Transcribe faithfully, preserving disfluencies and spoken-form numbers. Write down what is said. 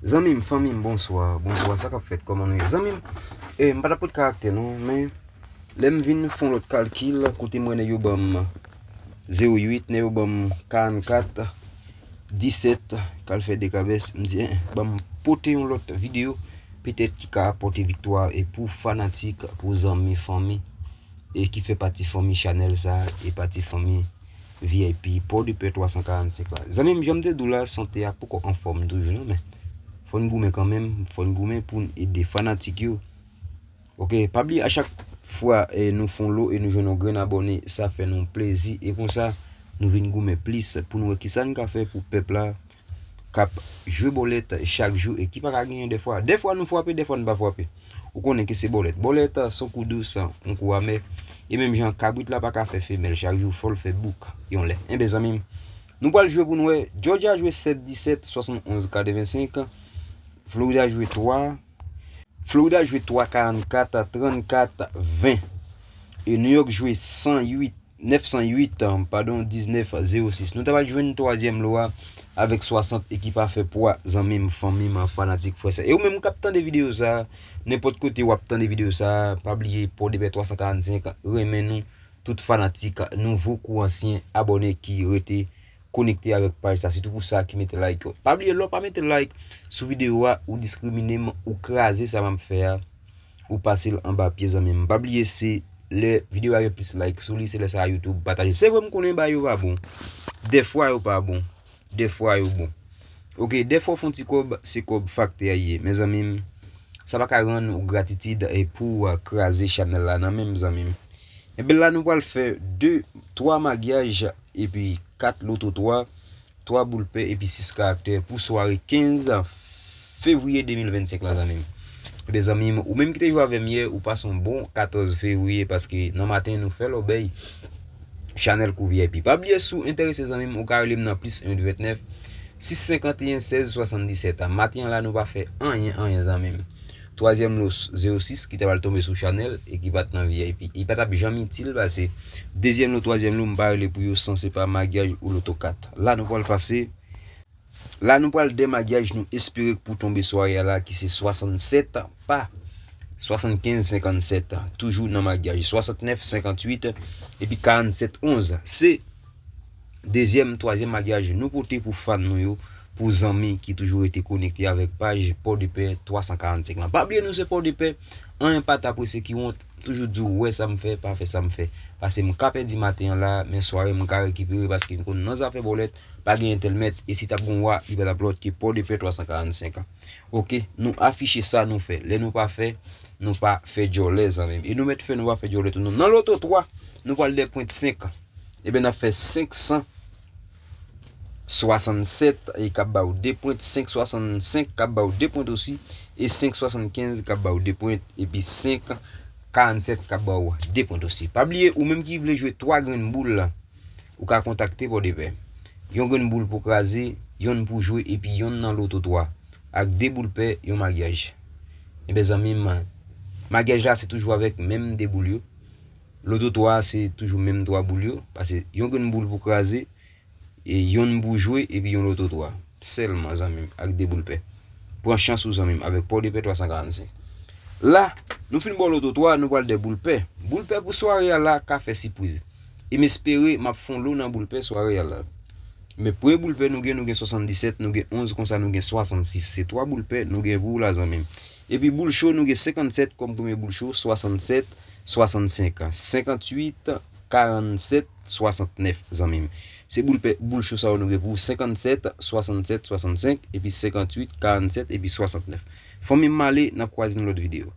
Zanmi m, fanmi m, bonswa. Bonswa, sa k ap fèt? Kòman nou ye? Zanmi m, eh, m pa t ap pot karaktè non, men lè m vin fè yon lòt kalkil, kote m wè nèg yo ban m zewo uit, nèg yo ban m karannkat, disèt, k al fè dekabès, m di, eh, ban m pote yon lòt videyo, petèt ki ka apòte viktwa e pou fanatik, pou zanmi, fanmi, e ki fè pati fanmi chanèl sa, e pati fanmi V I P Port de Paix twa san karannsenk la. Zanmi m, jan m te di w la, sante a poko anfòm toujou non, men fò n goumen kanmenm, fò n goumen pou n ede fanatik yo. Oke, pa bliye a chak fwa eh, nou fè yon lo e nou jwenn yon grenn abòne, sa fè nou plezi e konsa nou vin goumen plis pou nou wè kisa n ka fè pou pèp la k ap jwe bòlèt chak jou e ki pa ka genyen dèfwa. Dèfwa nou frape, dèfwa n pa frape. Ou konnen ke se bòlèt. Bòlèt se yon kou dous, yon kou amè. E menm jan kabrit la pa ka fè femèl, chak jou fò l fè bouk yon lè. Enben zanmi m, nou pral jwe pou n wè. Georgia jwe sèt disèt, swasannonz katrevensenk. Florida jwe twa. Florida jwe twa karannkat, trannkat ven. E New York jwe san uit, nèf san uit, padon, diznèf zewo sis. Nou ta pral jwenn twazyèm lo a avèk swasant e ki pa fè pwa, zanmi m, fanmi m, fanatik, frè, sè. E ou menm k ap tande videyo sa, nenpòt kote w ap tande videyo sa, pa bliye Port de Paix twa san karannsenk, renmen nou, tout fanatik, nouvo kou ansyen, abòne ki rete konekte avèk paj sa, sitou pou sa ki mete like yo. Pa bliye, lè w pa mete like sou videyo a, ou diskrimine m, ou kraze sa m ap fè a, ou pase l anba pye, zanmi m. Pa bliye, se lè videyo a gen plis like sou li, se lè sa a YouTube pataje. Se vre, m konnen bagay yo pa bon. Dèfwa yo pa bon. Dèfwa yo bon. Oke, dèfwa w fè yon ti kòb, se kòb faktè a ye. Men zanmi m, sa pa ka rann ou gratitid e pou w kraze chanèl la nan men m, zanmi m. Enben la, nou pral fè de, twa maryaj epi kat loto twa, twa boul pè epi sis karaktè pou sware kenz fevriye de mil vennsenk la, zanmi m. Enben, zanmi m, ou menm ki te jwe avè m yè, ou pase yon bon katòz fevriye, paske nan maten nou fè lòbèy chanèl kou V I P. Pa bliye, si w enterese, zanmi m, ou ka rele m nan plis en vennèf, sis senkanteyen, sèz swasanndisèt. Maten an la, nou pa fè anyen, anyen, zanmi m. Twazyèm lo, zewo sis, ki ta pral tonbe sou chanèl e ki pa t nan V I P. Li pa t ap janm itil pase dezyèm lo, twazyèm lo, m pa rele pou yo san se pa maryaj ou loto kat. La, nou pral pase. La, nou pral de maryaj nou espere k pou tonbe sware a la, ki se swasannsèt pa swasannkenz senkannsèt. Toujou nan maryaj, swasantnèf senkantuit epi karannsèt onz. Se dezyèm, twazyèm maryaj nou pote pou fan nou yo, pou zanmi ki toujou rete konekte avèk paj Port de Paix twa san karannsenk lan. Pa bliye nou se Port de Paix, anyen pa t ap prese ki wont, toujou di w wè sa m fè, pa fè sa m fè. Paske m ka pèdi maten an la, men sware m ka rekipere paske m konn nan zafè bòlèt, pa gen entèl mèt, e si t ap gen wa, li pa t ap lòt ke Port de Paix twa san karannsenk. Oke, nou afiche sa nou fè. Lè nou pa fè, nou pa fè djòlè, zanmi m. E nou mèt fè, nou pa fè djòlè tou non. Nan loto twa, nou pral de pwent senk. Ebyen, n ap fè senk san swasannsèt e k ap ba w de pwent, senk swasannsenk k ap ba w de pwent osi, e senk swasannkenz k ap ba w de pwent, epi senk karannsèt k ap ba w de pwent osi. Pa bliye, ou menm ki vle jwe twa grenn boul, ou ka kontakte Port de Paix. Yon grenn boul pou kraze, yonn pou jwe, epi yonn nan loto twa, ak de boul pè, yon maryaj. Enben, zanmi m, maryaj la se toujou avèk menm de boul yo. Loto twa a se toujou menm twa boul yo, paske yon grenn boul pou kraze, e yonn pou jwe, epi yon loto twa. Sèlman, zanmi m, ak de boul pè. Pran chans ou, zanmi m, avèk Port de Paix twa san karannsenk. La, nou fin ba w loto twa, nou pral de boul pè. Boul pè pou sware a la ka fè sipriz. E m espere m ap fè yon lo nan boul pè sware a la. Men premye boul pè nou gen, nou gen swasanndisèt, nou gen onz, konsa nou gen swasannsis. Se twa boul pè nou gen pou ou la, zanmi m. Epi boul cho, nou gen senkannsèt kòm premye boul cho, swasannsèt, swasannsenk, senkantuit, karannsèt, swasantnèf, zanmi m. Se boul pè, boul cho sa yo nou gen pou ou, senkannsèt, swasannsèt, swasannsenk, epi senkantuit, karannsèt, epi swasantnèf. Fanmi m, m ale, n ap kwaze nan lòt videyo.